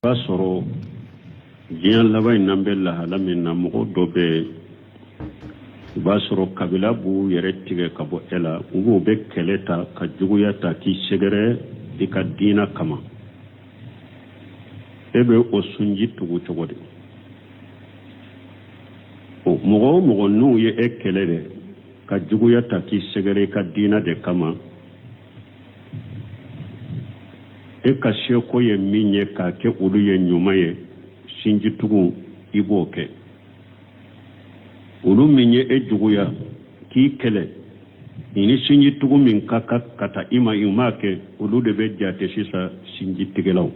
B'a sɔrɔ diɲɛ laban in n'an bɛ lahala min na, mɔgɔ dɔ bɛ yen, i b'a sɔrɔ kabila b'u yɛrɛ tigɛ ka bɔ e la, u b'u bɛ kɛlɛ ta ka juguya ta k'i sɛgɛrɛ i ka diina kama. E bɛ o sunji tugu cogo di? O mɔgɔ o mɔgɔ n'u ye e kɛlɛ dɛ, ka juguya ta k'i sɛgɛrɛ i ka diina de kama, e ka seko ye min ye k'a kɛ olu ye ɲuman ye, sinjitugu, i b'o kɛ. Olu min ye e juguya k'i kɛlɛ, i ni sinjitugu min ka kan ka taa i ma, i m'a kɛ, olu de bɛ jate sisan sinjitigɛlaw.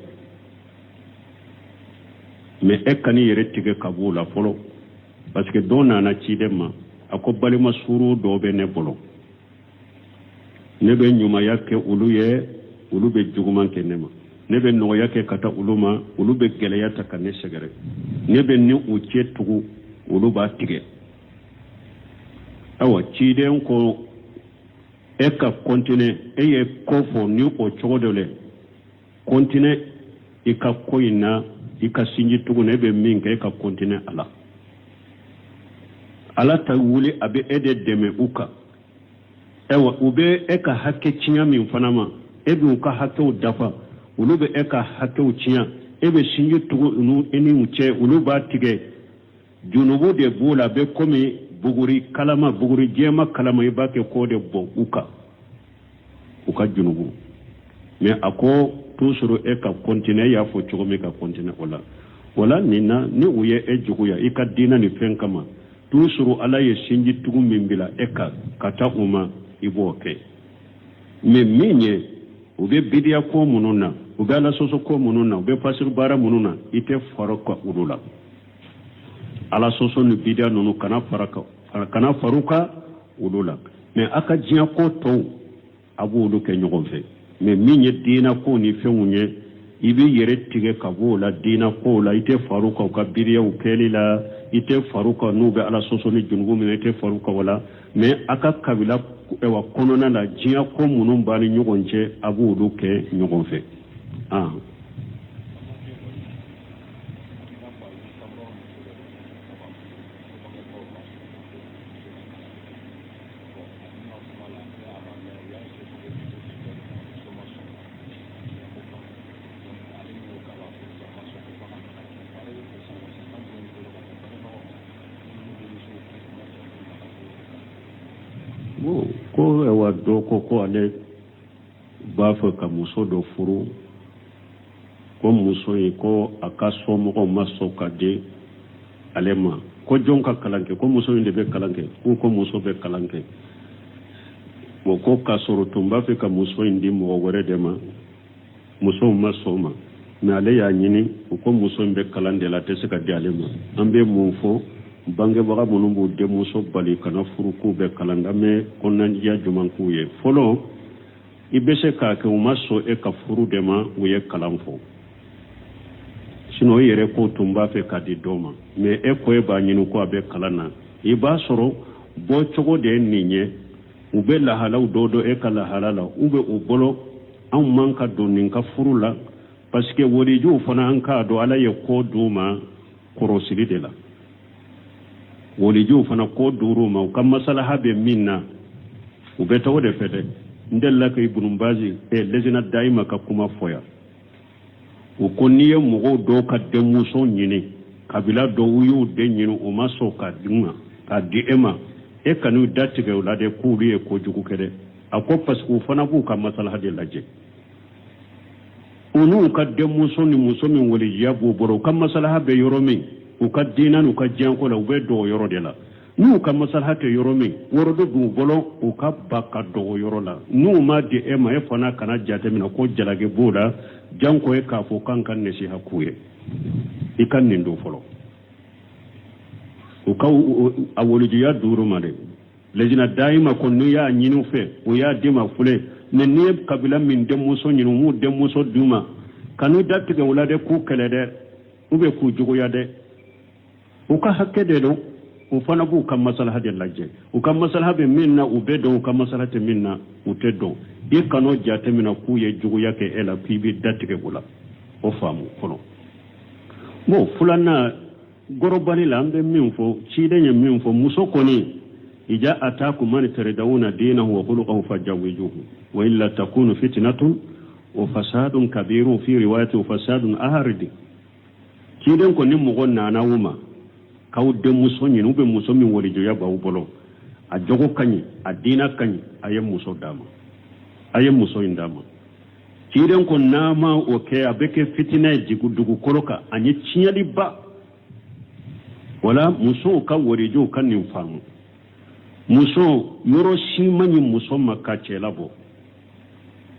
Mais e kan'i yɛrɛ tigɛ ka b'o la fɔlɔ, parce que dɔ nana ciden ma, a ko balima suru dɔ bɛ ne bolo, ne bɛ ɲumanya kɛ olu ye, olu bɛ juguman kɛ ne ma. Ne bɛ nɔgɔya kɛ ka taa olu ma, olu bɛ gɛlɛya ta ka ne sɛgɛrɛ. Ne bɛ ni u cɛ tugu, olu b'a tigɛ. Ayiwa, ciden ko e ka kɔntine, e ye ko fɔ ni o cogo dɔ le, kɔntine i ka ko in na, i ka sinji tugu na, e bɛ min kɛ, e ka kɔntine a la. Ala ta wuli, a bɛ e de dɛmɛ u kan. Ayiwa, u bɛ e ka hakɛ tiɲɛ min fana ma, e b'u ka hakɛw dafa. Olu bɛ e ka hakɛw tiɲɛ, e bɛ sinji tugu i ni u cɛ, olu b'a tigɛ. Junubu de b'o la, a bɛ komi buguri kalama, buguri jɛma kalama, i b'a kɛ k'o de bɔn u kan, u ka junubu. Mais a ko toujours e ka continuer, e y'a fɔ cogo min, ka continuer o la. O la nin na, ni u ye e juguya i ka diinɛ ni fɛn kama, toujours Ala ye sinji tugu min bila e kan ka taa u ma, i b'o kɛ. Mais min ye u bɛ bidiya ko minnu na, u bɛ Ala sɔsɔ ko minnu na, u bɛ fasiri baara minnu na, i tɛ fara ka olu la. Ala sɔsɔ ni bidiya ninnu, kana fara kana far'u kan olu la. Mais a ka diɲɛ ko tɔw, a b'olu kɛ ɲɔgɔn fɛ. Mais min ye diinɛ ko ni fɛnw ye, i b'i yɛrɛ tigɛ ka b'o la. Diinɛ kow la, i tɛ far'u kan u ka bidiyaw kɛli la, i tɛ far'u kan n'u bɛ Ala sɔsɔ ni junubu min na, i tɛ far'u kan o la. Mais a ka kabila ɛwa kɔnɔna la, diɲɛ ko minnu b'a ni ɲɔgɔn cɛ, a b'olu kɛ ɲɔgɔn fɛ. Ah. Ko ɛwa dɔ ko ko ale b'a fɛ ka muso dɔ furu, ko muso in ko a ka somɔgɔw ma sɔn ka di ale ma. Ko jɔn ka kalan kɛ? Ko muso in de bɛ kalan kɛ? K'u ko muso bɛ kalan kɛ. Bon, ko k'a sɔrɔ tun b'a fɛ ka muso in di mɔgɔ wɛrɛ de ma, musow ma sɔn ma. Mais ale y'a ɲini, u ko muso in bɛ kalan de la, a tɛ se ka di ale ma. An bɛ mun fɔ bangebaga minnu b'u denmuso bali kana furu k'u bɛ kalan na? An bɛ kɔnɔnajɛya jumɛn k'u ye fɔlɔ? I bɛ se k'a kɛ u ma sɔn e ka furu de ma, u ye kalan fɔ. Sinon i yɛrɛ ko tun b'a fɛ k'a di dɔ ma, mais e ko e b'a ɲini ko a bɛ kalan na. I b'a sɔrɔ bɔcogo de ye nin ye, u bɛ lahalaw dɔ dɔn e ka lahala la, u bɛ u bolo anw man ka don nin ka furu la, parce que walijuw fana, an k'a dɔn Ala ye ko d'u ma kɔrɔsili de la. Walijuw fana, ko d'u ma, u ka masalaha bɛ min na, u bɛ taa o de fɛ dɛ. N delila ka Ibunu Bazi lajina dayima ka kuma fɔ yan. U ko n'i ye mɔgɔw dɔw ka denmuso ɲini, kabila dɔw, u y'u den ɲini, u ma sɔn k'a di ma, k'a di e ma, e kan'u datigɛ u la dɛ k'olu ye kojugu kɛ dɛ. A ko parce que u fana b'u ka masalaha de lajɛ. U n'u ka denmuso ni muso min walijiya b'u bolo, u ka masalaha bɛ yɔrɔ min, u ka diinɛ n'u ka diɲɛko la, u bɛ don o yɔrɔ de la. N'u ka masalaha tɛ yɔrɔ min, yɔrɔ dɔ b'u bolo, u ka ba ka don o yɔrɔ la. N'u ma di e ma, e fana kana jateminɛ ko jalaki b'o la, janko e k'a fɔ k'an ka nasiha k'u ye. I ka nin don fɔlɔ, u ka a walijuya duuru ma dɛ. Lajina dayima ko n'i y'a ɲini u fɛ, u y'a d'i ma fule. Mais n'i ye kabila min denmuso ɲini, u m'u denmuso d'u ma, kan'u datigɛ u la dɛ k'u kɛlɛ dɛ, u bɛ k'u juguya dɛ. U ka hakɛ de don. U fana b'u ka masalaha de lajɛ. U ka masalaha bɛ min na, u bɛ don. U ka masalaha tɛ min na, u tɛ don. I kan'o jateminɛ k'u ye juguya kɛ e la, k'i bɛ datigɛ u la. O faamu fɔlɔ. Bon, filanan gɔrɔbani la, an bɛ min fɔ, ciden ye min fɔ, muso kɔni, ija atakum man taridawuna dinahu wa khuluquhu fajawijuhu wa illa takunu fitnatun wa fasadun kabirun fi riwayati wa fasadun aharidi. Ciden ko ni mɔgɔ nana aw ma k'aw denmuso ɲini, ou bien muso min walijoya b'aw bolo, a jogo ka ɲi, a diina ka ɲi, a ye muso d'a ma, a ye muso in d'a ma. Ciden ko n'a ma o kɛ, a bɛ kɛ fitinɛ ye jigi dugukolo kan ani tiɲɛliba. Wala musow ka warijow ka nin faamu. Muso yɔrɔ si man ɲi muso ma ka cɛ labɔ.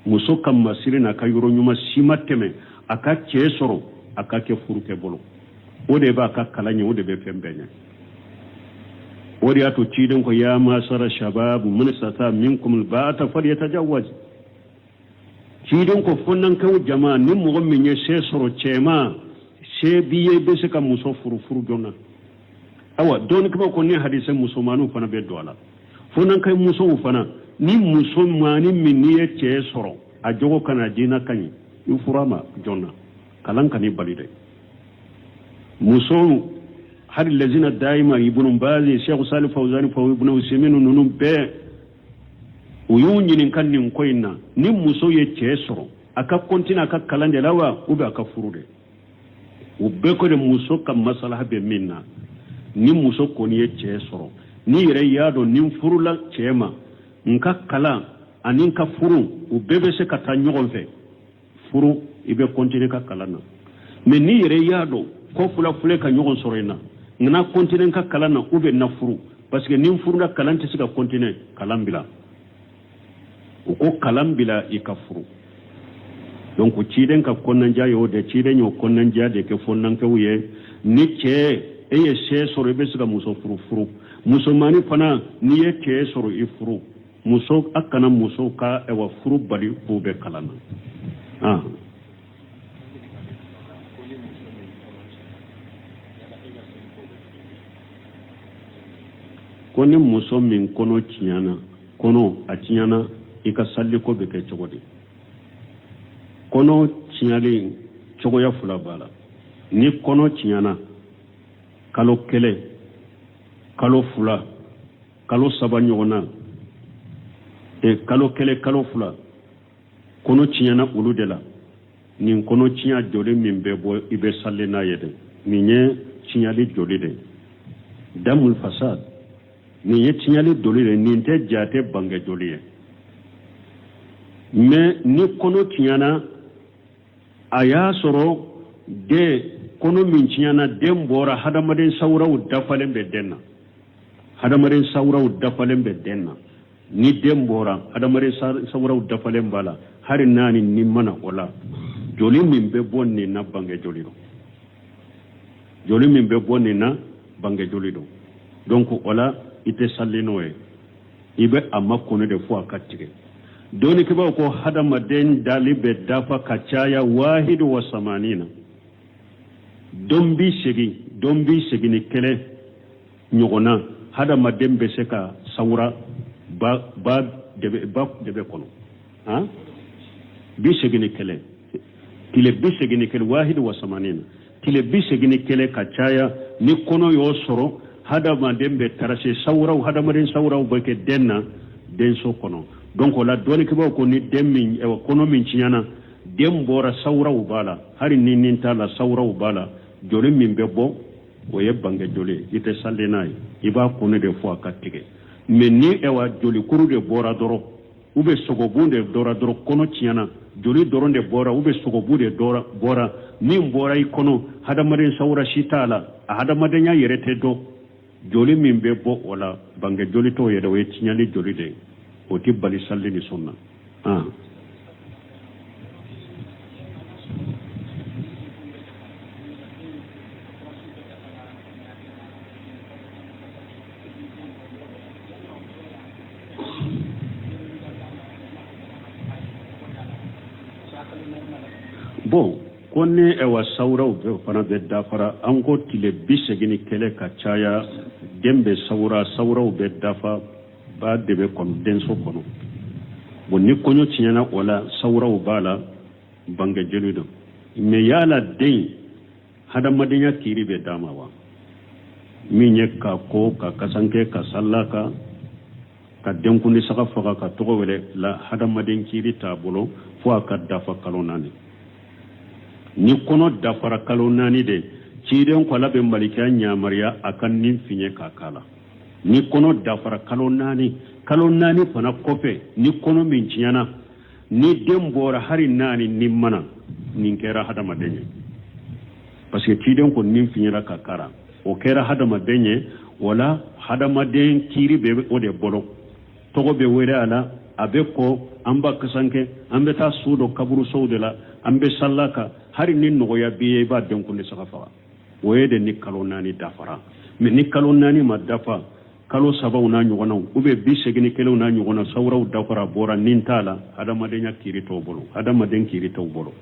Muso ka masiri n'a ka yɔrɔ ɲuman si ma tɛmɛ a ka cɛ sɔrɔ, a ka kɛ furukɛ bolo. O de b'a ka kalan ɲɛ, o de bɛ fɛn bɛɛ ɲɛ. O de y'a to ciden ko ya masara shababu man istata minkum alba'ata falyatajawwaz. Ciden ko fɔnankɛw jama, ni mɔgɔ min ye se sɔrɔ, cɛma se b'i ye, i bɛ se ka muso furu, furu joona. Awa, dɔnnikɛbaaw ko ni hadise musomaninw fana bɛ don a la, fɔnankɛ musow fana, ni musomanin min n'i ye cɛ sɔrɔ, a jogo ka ɲi, a diina ka ɲi, i furu a ma joona, kalan kan'i bali dɛ. Musow hali lajina dayima, Ibunu Bazi, Sheikh Salih Fawzani, faw Ibunu Usiminu, ninnu bɛɛ u y'u ɲininka nin ko in na: ni muso ye cɛ sɔrɔ, a ka continuer a ka kalan de la wa, ou bien a ka furu de? U bɛɛ ko de muso ka masalaha bɛ min na, ni muso kɔni ye cɛ sɔrɔ, n'i yɛrɛ y'a dɔn ni n furula cɛ ma, n ka kalan ani n ka furu, u bɛɛ bɛ se ka taa ɲɔgɔn fɛ, furu, i bɛ continuer ka kalan na. Mais n'i yɛrɛ y'a dɔn ko fila filɛ ka ɲɔgɔn sɔrɔ in na, n na continuer n ka kalan na ou bien na furu, parce que ni n furula, kalan tɛ se ka continuer, kalan bila. U ko kalan bila, i ka furu. Donc ciden ka kɔnɔnja y'o de, ciden y'o kɔnɔnja de kɛ fɔnankɛw ye. Ni cɛ e ye se sɔrɔ, i bɛ se ka muso furu, furu. Musomannin fana, n'i ye cɛ sɔrɔ, i furu. Muso, a kana musow ka ɛwa furu bali k'u bɛ kalan na. Ko ni muso min kɔnɔ tiɲɛna, kɔnɔ a tiɲɛna, i ka saliko bɛ kɛ cogo di? Kɔnɔ tiɲɛlen, cogoya fila b'a la. Ni kɔnɔ tiɲɛna kalo 1, kalo 2, kalo 3 ɲɔgɔn na, kalo 1, kalo 2, kɔnɔ tiɲɛna olu de la, nin kɔnɔ tiɲɛ joli min bɛ bɔ, i bɛ sali n'a ye dɛ. Nin ye tiɲɛli joli de, damul fasad, nin ye tiɲɛli joli de, nin tɛ jate bange joli ye. Mais ni kɔnɔ tiɲɛna, a y'a sɔrɔ den kɔnɔ min tiɲɛna, den bɔra, hadamaden sawuraw dafalen bɛ den na, hadamaden sawuraw dafalen bɛ den na. Ni den bɔra, hadamaden sawuraw dafalen b'a la, hali n'a ni ni mana o la, joli min bɛ bɔ nin na, bange joli don. Joli min bɛ bɔ nin na, bange joli don. Donc o la, i tɛ sali n'o ye, i bɛ a makɔnɔ de fo a ka tigɛ. Dɔnnikɛbaaw ko hadamaden dali bɛ dafa ka caya wahidu wa samanina, don 81, don 81 ɲɔgɔnna, hadamaden bɛ se ka sawura ba ba dɛbɛ, ba dɛbɛ kɔnɔ, han 81, tile 81, wahidu wa samanina, tile 81 ka caya. Ni kɔnɔ y'o sɔrɔ, hadamaden bɛ tarase sawuraw, hadamaden sawuraw bɛ kɛ den na denso kɔnɔ. Donc o la, dɔnnikɛbaaw ko ni den min, kɔnɔ min tiɲɛna, den bɔra, sawuraw b'a la, hali ni nin t'a la, sawuraw b'a la, joli min bɛ bɔ, o ye bange joli ye, i tɛ sali n'a ye, i b'a kɔnɔ de fo a ka tigɛ. Mais ni ɛwa jolikuru de bɔra dɔrɔn, ou bien sogobun de bɔra dɔrɔn, kɔnɔ tiɲɛna, joli dɔrɔn de bɔra, ou bien sogobu de bɔra, min bɔra i kɔnɔ, hadamaden sawura si t'a la, a hadamadenya yɛrɛ tɛ dɔn, joli min bɛ bɔ o la, bange joli t'o yɛrɛ, o ye tiɲɛli joli de ye, o tɛ bali sali ni sun na. Bon, ko ni ɛwa sawuraw bɛɛ fana bɛ dafara, an ko tile 81 ka caya, den bɛ sawura, sawuraw bɛ dafa ba de bɛ kɔnɔ, denso kɔnɔ. Bon, ni kɔɲɔ tiɲɛna o la, sawuraw b'a la, bange joli don. Mais yala den Hadamadenya kiiri bɛ d'a ma wa? Min ye ka ko ka kasanke ka salla kan ka denkundi saga faga ka tɔgɔ wele la, hadamaden kiiri t'a bolo fo a ka dafa kalo 4. Ni kɔnɔ dafara kalo 4 de, ciden ko ala bɛ malikiya yamaruya a ka nin fiɲɛ k'a k'a la. Ni kɔnɔ dafara kalo 4, kalo 4 fana kɔfɛ, ni kɔnɔ min tiɲɛna, ni den bɔra hari naani ni mana nin kɛra hadamaden ye, parce que ciden ko nin fiɲɛra ka kara, o kɛra hadamaden ye. Wala hadamaden kiiri bɛ o de bolo, tɔgɔ bɛ wele a la, a bɛ ko an b'a kasankɛ, an bɛ taa su don kaburusow de la, an bɛ salla kan. Hari ni nɔgɔya b'i ye, i b'a denkundi saga faga. O ye de ni kalo 4 dafara. Mais ni kalo 4 ma dafa, kalo sabaw n'a ɲɔgɔnnaw ou bien 81 n'a ɲɔgɔnna sawuraw dafara, bɔra nin t'a la, hadamadenya kiiri t'o bolo, hadamaden kiiri t'o bolo.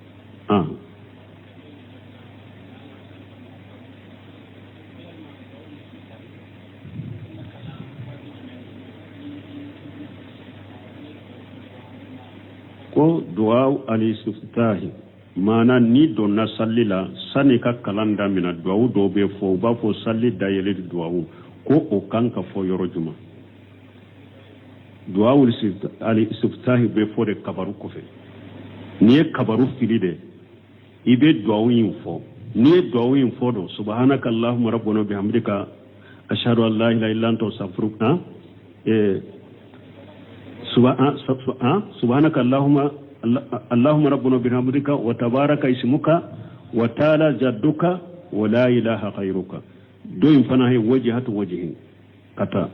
Ko duwawu alistiftahi, maana n'i donna sali la, sani ka kalan damina, duwawu dɔw bɛ fɔ, u b'a fɔ sali dayɛlɛli duwawu, ko o kan ka fɔ yɔrɔ jumɛn? Duwawu alistiftahi bɛ fɔ de kabaru kɔfɛ. N'i ye kabaru fili de, i bɛ duwawu in fɔ. N'i ye duwawu in fɔ don, subhanaka allahumma rabbana bihamdika ashhadu an la ilaha illa anta astaghfiruka, subhanaka allahumma allahumma rabbana bihamdika wa tabaraka ismuka wa ta'ala jadduka wa la ilaha ghayruka. Dɔ in fana ye wajihatu wajihi ka taa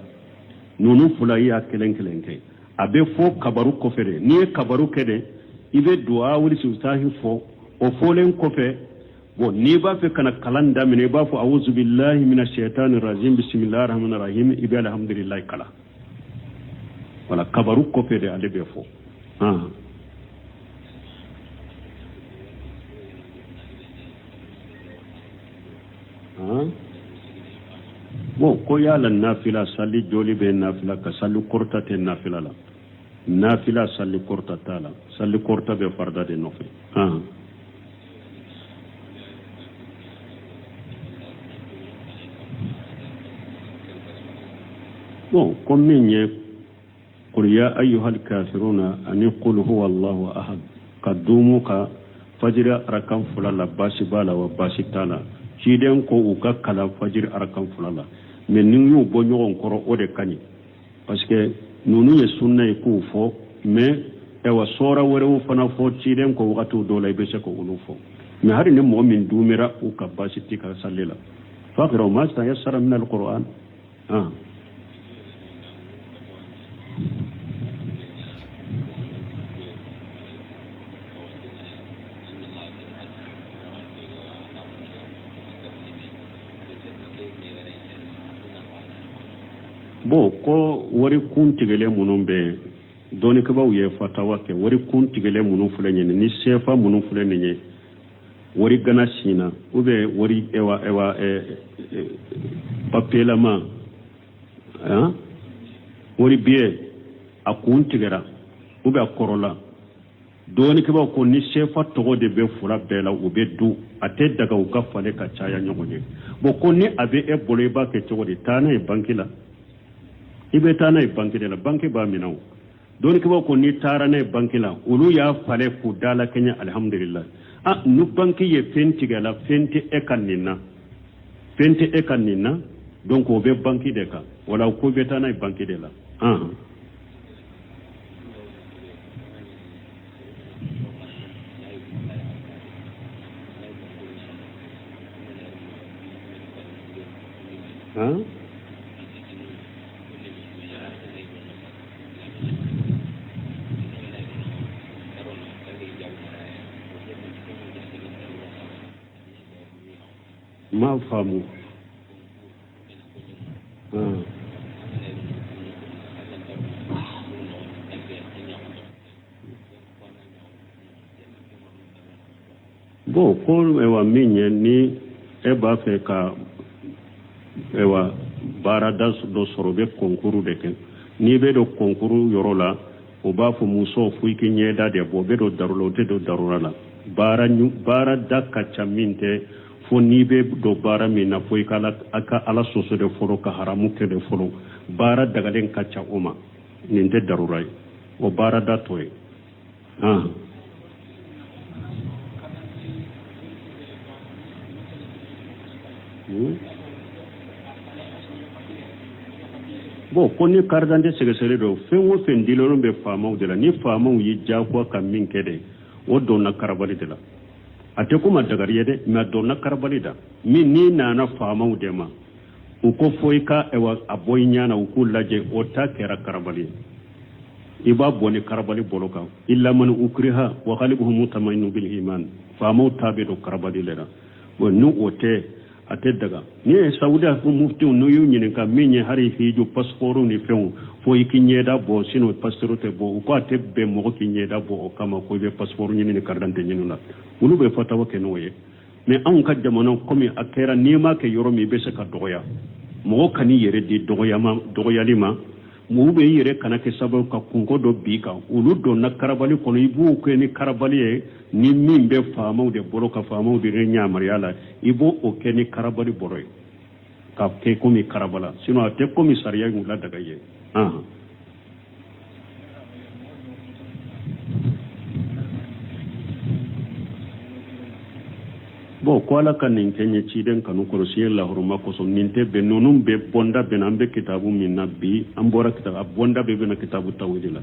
ninnu fila, i y'a kelen kelen kɛ. A bɛ fɔ kabaru kɔfɛ de. N'i ye kabaru kɛ de, i bɛ duwawu istiftahi fɔ. O fɔlen kɔfɛ, bon, n'i b'a fɛ ka na kalan daminɛ, i b'a fɔ awuzu billahi mina shaitani rajim bisimilahi rahmani rahim, i bɛ alhamdulilayi kalan. Wala kabaru kɔfɛ de ale bɛ fɔ. Bon, ko yala nafila sali joli bɛ nafila ka sali kɔrɔta tɛ nafila la? Nafila sali kɔrɔta t'a la, sali kɔrɔta bɛ farida de nɔfɛ. Bon, ko min ye qul ya ayyuhal kafiruna ani qul huwa allahu ahad ka dumu ka fajiri arakan fila la, baasi b'a la wa baasi t'a la? Ciden ko u ka kalan fajiri arakan fila la, mais ni y'u bɔ ɲɔgɔn kɔrɔ, o de ka ɲi, parce que ninnu ye sunna ye k'u fɔ. Mais ayiwa, sɔra wɛrɛw fana fɔ ciden ko wagatiw dɔw la, i bɛ se k'olu fɔ. Mais hali ni mɔgɔ min dumira u ka, baasi t'i ka sali la. Faqra'u ma tayassara min alquran. Bon, ko wari kun tigɛlen minnu bɛ yen, dɔnnikɛbaaw ye fatawa kɛ. Wari kun tigɛlen minnu filɛ nin ye, ni sefa minnu filɛ nin ye, wari gana sinna ou bien wari ewa ewa papiyelama, wari biye a kun tigɛra ou bien a kɔrɔla, dɔnnikɛbaaw ko ni sefa tɔgɔ de bɛ fila bɛɛ la, u bɛ dun, a tɛ daga u ka falen ka caya ɲɔgɔn ye. Bon, ko ni a bɛ e bolo, i b'a kɛ cogo di? Taa n'a ye banki la. I bɛ taa n'a ye banki de la, banki b'a minɛ. O dɔnnikɛbaaw ko n'i taara n'a ye banki la, olu y'a falen k'u da la kɛɲɛ, alihamudulila. Ah, ni banki ye fɛn tigɛ la, fɛn tɛ e ka nin na, fɛn tɛ e ka nin na, donc o bɛ banki de kan. Wala ko bɛ taa n'a ye banki de la. Han? M'a faamu. Bon, ko ayiwa, min ye ni e b'a fɛ ka ayiwa baarada dɔ sɔrɔ, u bɛ concours de kɛ. N'i bɛ don concours yɔrɔ la, o b'a fɔ muso fo i k'i ɲɛda de bɔ. O bɛ don darura la, o tɛ don darura la. Baarada ka ca min tɛ Fo n'i bɛ don baara min na, fo i ka Ala sɔsɔ de fɔlɔ, ka haramu kɛ de fɔlɔ. Baara dagalen ka ca o ma. Nin tɛ darura ye, o baara da tɔ ye. Bon, ko ni carte d'identité sɛgɛsɛgɛli don, fɛn o fɛn dilen bɛ faamaw de la, ni faamaw y'i diyagoya ka min kɛ de, o donna karabali de la. A tɛ komi a dagari ye dɛ, mais a donna karabali da min n'i nana faamaw de ma, u ko fo i ka a bɔ i ɲɛ na, u k'u lajɛ, o ta kɛra karabali ye. I b'a bɔ ni karabali bolo kan. Illa man ukriha wa qalbuhu mutmainnu bil iman. Faamaw ta bɛ don karabali le la. Bon, ni o tɛ, a tɛ daga. N'i ye Saudiya muftiw, n'u y'u ɲininka min ye hali hiju passeport ni fɛnw, fo i k'i ɲɛda bɔ, sinon passeport tɛ bɔ. U ko a tɛ bɛn mɔgɔ k'i ɲɛda bɔ o kama ko i bɛ passeport ɲini ni carte d'identité ɲini la. Olu bɛ fatawa kɛ n'o ye. Mais anw ka jamana, komi a kɛra n'i m'a kɛ yɔrɔ min, i bɛ se ka dɔgɔya. Mɔgɔ kan'i yɛrɛ di dɔgɔyali ma. Mɔgɔw bɛ i yɛrɛ kana kɛ sababu ka kunko dɔ b'i kan. Olu donna karabali kɔnɔ, i b'o kɛ ni karabali ye. Ni min bɛ faamaw de bolo, ka faamaw de yamaruya la, i b'o o kɛ ni karabali bolo ye, ka kɛ komi karabala. Sinon a tɛ komi sariya y'u ladaga ye. Bon, ko Ala ka nin kɛ n ye ciden kanu kɔrɔ siɲɛ lahɔrɔma kosɔn, nin tɛ bɛn. Ninnu bɛɛ bɔnda bɛnna. An bɛ kitabu min na bi, an bɔra kitabu, a bɔnda bɛɛ bɛna kitabu tawhidi la.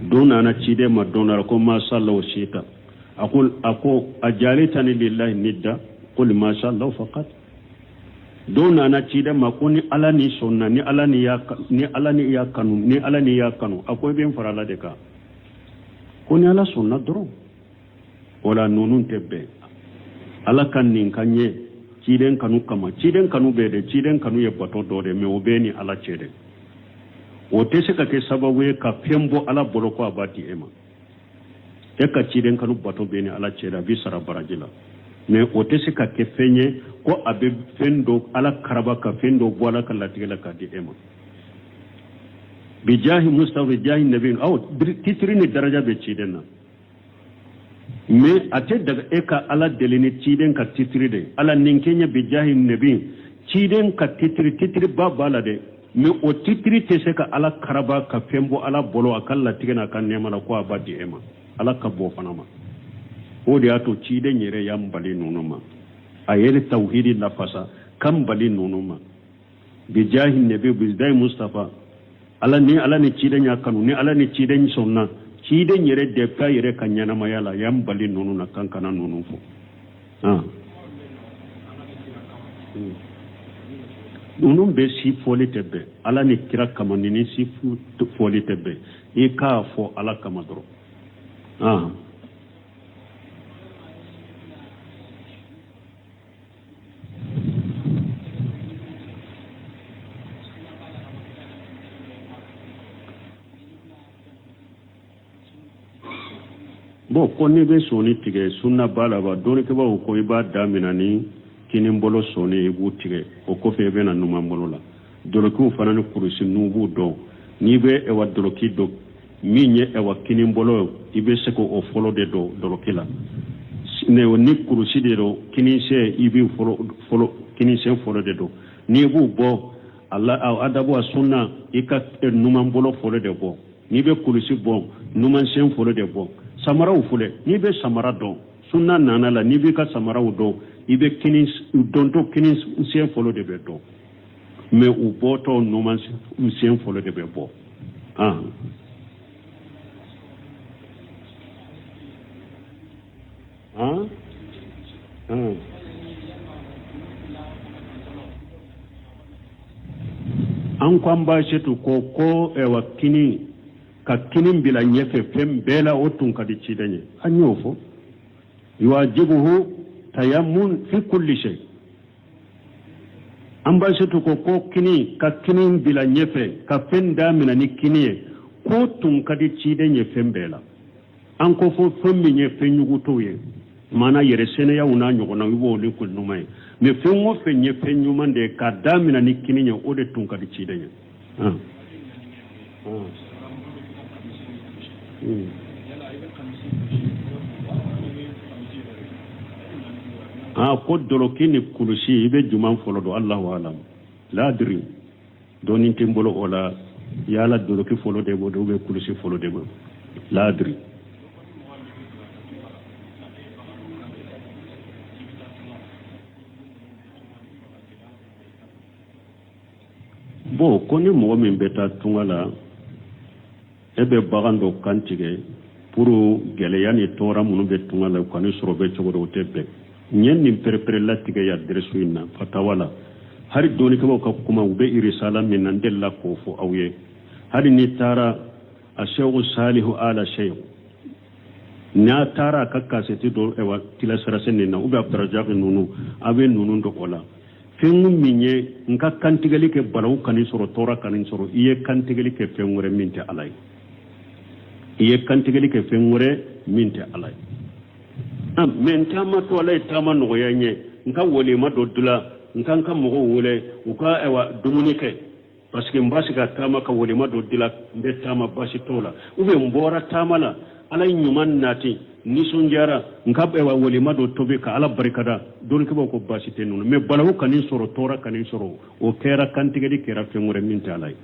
Don nana ciden ma don dɔ la ko masha Allah wa shita. A ko ajalitani lillahi nidda qul masha Allah faqat. Don nana ciden ma ko ni Ala ni sɔnna, ni Ala ni y'a ni Ala ni y'a kanu, ni Ala ni y'a kanu. A ko i bɛ n fara Ala de kan, ko ni Ala sɔnna dɔrɔn. O la ninnu tɛ bɛn. Ala ka nin ka ɲɛ ciden kanu kama. Ciden kanu bɛ dɛ, ciden kanu ye bato dɔ de, mais o bɛ ni Ala cɛ dɛ. O tɛ se ka kɛ sababu ye ka fɛn bɔ Ala bolo ko a b'a di e ma. E ka ciden kanu bato bɛ ni Ala cɛ dɛ, a b'i sara baraji la, mais o tɛ se ka kɛ fɛn ye ko a bɛ fɛn dɔ Ala karaba, ka fɛn dɔ bɔ Ala ka latigɛ la k'a di e ma. Bijahi Mustafa, bijahi nabi, aw titiri ni daraja bɛ ciden na, mais a tɛ daga e ka Ala deli ni ciden ka titiri de. Ala nin kɛ bijahi nabi, ciden ka titiri, titiri ba b'a la dɛ, mais o titiri tɛ se ka Ala karaba, ka fɛn bɔ Ala bolo a ka latigɛ n'a ka nɛɛma la ko a b'a di e ma. Ala ka bɔ fana ma. O de y'a to ciden yɛrɛ y'an bali ninnu ma. A yɛrɛ tawhidi lafasa kan bali ninnu ma. Bijahi nabi, bijahi Mustafa, Ala ni Ala ni ciden y'a kanu, ni Ala ni ciden sɔnna. Ciden yɛrɛ de ka yɛrɛ ka ɲɛnamaya la y'an bali ninnu na kan kana ninnu fɔ. Ninnu bɛ si fɔli tɛ bɛn. Ala ni kira kama, ni si fɔli tɛ bɛn. I k'a fɔ Ala kama dɔrɔn. Bon, ko n'i bɛ sɔni tigɛ, sunna b'a la wa? Dɔnnikɛbaaw ko i b'a damina ni kinin bolo sɔni, i b'u tigɛ, o kɔfɛ i bɛ na numan bolo la. Dolokiw fana ni kurusi n'u b'u dɔn, n'i bɛ ɛwa doloki dɔn, min ye ɛwa kinin bolo, i bɛ se k'o fɔlɔ de don doloki la. Ni kurusi de don, kininsen, i bɛ fɔlɔ fɔlɔ kininsen fɔlɔ de don. N'i b'u bɔ a la, adabu a sunna, i ka numan bolo fɔlɔ de bɔ. N'i bɛ kulusi bɔ, numansen fɔlɔ de bɔ. Samaraw filɛ, n'i bɛ samara dɔn, sunna nana la, n'i b'i ka samaraw dɔn, i bɛ kinin dɔntɔ, kinin sen fɔlɔ de bɛ dɔn, mais u bɔtɔ, numan sen fɔlɔ de bɛ bɔ. Han han han. An ko an b'a setu ko ɛwa kini ka kini bila ɲɛfɛ fɛn bɛɛ la, o tun ka di ciden ye. An y'o fɔ, yuwajibuhu tayammun fi kulli shay. An b'a setu ko kini ka kini bila ɲɛfɛ, ka fɛn damina ni kini ye, k'o tun ka di ciden ye fɛn bɛɛ la. An ko fo fɛn min ye fɛn ɲugutɔw ye, maana yɛrɛ sɛnɛyaw n'a ɲɔgɔnna, i b'olu ko ɲuman ye. Mais fɛn o fɛn ye fɛn ɲuman de ye, ka damina ni kini ye, o de tun ka di ciden ye. Ah, ko dɔlɔki ni kulusi i bɛ juman fɔlɔ dɔn, Allahu alam, la adri, dɔnni tɛ n bolo o la. Yala dɔlɔki fɔlɔ de b'o dɔn ou bien kulusi fɔlɔ de b'o, la adri. Bon, ko ni mɔgɔ min bɛ taa tunga la, e bɛ bagan dɔ kantigɛ pour gɛlɛya ni tɔɔrɔ minnu bɛ tunga la, u kan'i sɔrɔ bɛ cogo dɔ, o tɛ bɛn. N ye nin perepere latigɛ ya dɛrɛsu in na fatawa la. Hali dɔnnikɛbaw ka kuma, u bɛ irisala min na, n delila k'o fɔ aw ye. Hali n'i taara a Seku Salihu Ala Seku, n'a taara a ka kasɛti dɔ ɛwa tilasarase nin na, ou bien Abdurajaki ninnu, a bɛ ninnu dɔ o la. Fɛn min ye n ka kantigɛli kɛ balawu kan'i sɔrɔ, tɔɔrɔ kan'i sɔrɔ, i ye kantigɛli kɛ fɛn wɛrɛ min tɛ Ala ye, i ye kantigɛli kɛ fɛn wɛrɛ min tɛ Ala ye. Mais n taama to, Ala ye taama nɔgɔya n ye, n ka walima dɔ dilan, n ka n ka mɔgɔw wele u ka ɛwa dumuni kɛ, parce que n b'a se ka taama ka walima dɔ dilan, n bɛ taama, baasi t'o la. Ou bien n bɔra taama la, Ala ye ɲuman nati, nisɔndiyara, n ka ɛwa walima dɔ tobi ka Ala barikada, dɔnnikɛbaw ko baasi tɛ ninnu. Mais balawu kan'i sɔrɔ, tɔɔrɔ kan'i sɔrɔ, o kɛra kantigɛli kɛra fɛn wɛrɛ min tɛ Ala ye.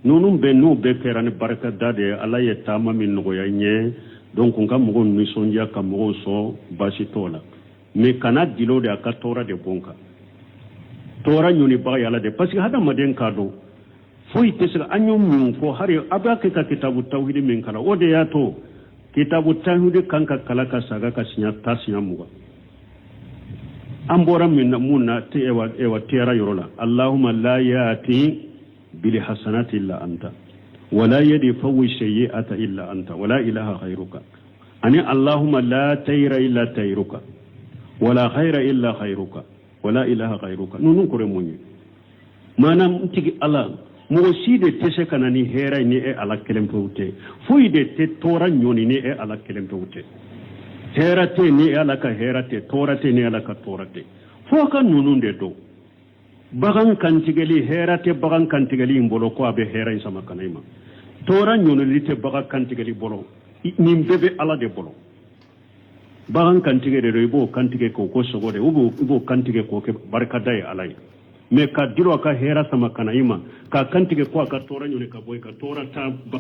Ninnu bɛɛ, n'u bɛɛ kɛra ni barikada de ye, Ala ye taama min nɔgɔya n ye, donc n ka mɔgɔw nisɔndiya, ka mɔgɔw sɔn, baasi t'o la. Mais kana dilo de a ka tɔɔrɔ de bɔ n kan. Tɔɔrɔ ɲɔnibaga ye Ala de, parce que hadamaden k'a dɔn foyi tɛ se ka an ye mun fɔ. Hali a b'a kɛ ka kitabu tawhidi min kalan, o de y'a to kitabu tawhidi kan ka kalan ka saga ka siɲɛ ta siɲɛ 20. An bɔra min na, mun na, ewa tiyara yɔrɔ la, Allahumma la yati bil hasanati illa anta wala yadfa'u sayyi'ata illa anta wala ilaha ghayruka, ani Allahumma la tayra illa tayruka wala khayra illa khayruka wala ilaha ghayruka. Ninnu kɔrɔ mun ye? Maana n tigi Ala, mɔgɔ si de tɛ se ka na ni hɛrɛ ye ni e Ala kelen pewu tɛ. Foyi de tɛ tɔɔrɔ ɲɔni ni e Ala kelen pewu tɛ. Hɛrɛ tɛ ni e Ala ka hɛrɛ tɛ, tɔɔrɔ tɛ ni Ala ka tɔɔrɔ tɛ. Fo ka ninnu de dɔn. Bagan kantigɛli, hɛrɛ tɛ bagan kantigɛli in bolo ko a bɛ hɛrɛ in sama ka na i ma. Tɔɔrɔ ɲɔnili tɛ bagan kantigɛli bolo. Nin bɛɛ bɛ Ala de bolo. Bagan kantigɛ de don, i b'o kantigɛ k'o ko sogo de, i b'o kantigɛ k'o kɛ barikada ye Ala ye. Mais ka dilo a ka hɛrɛ sama ka na i ma, k'a kantigɛ ko a ka tɔɔrɔ ɲɔni ka bɔ i ka tɔɔrɔ ta ba.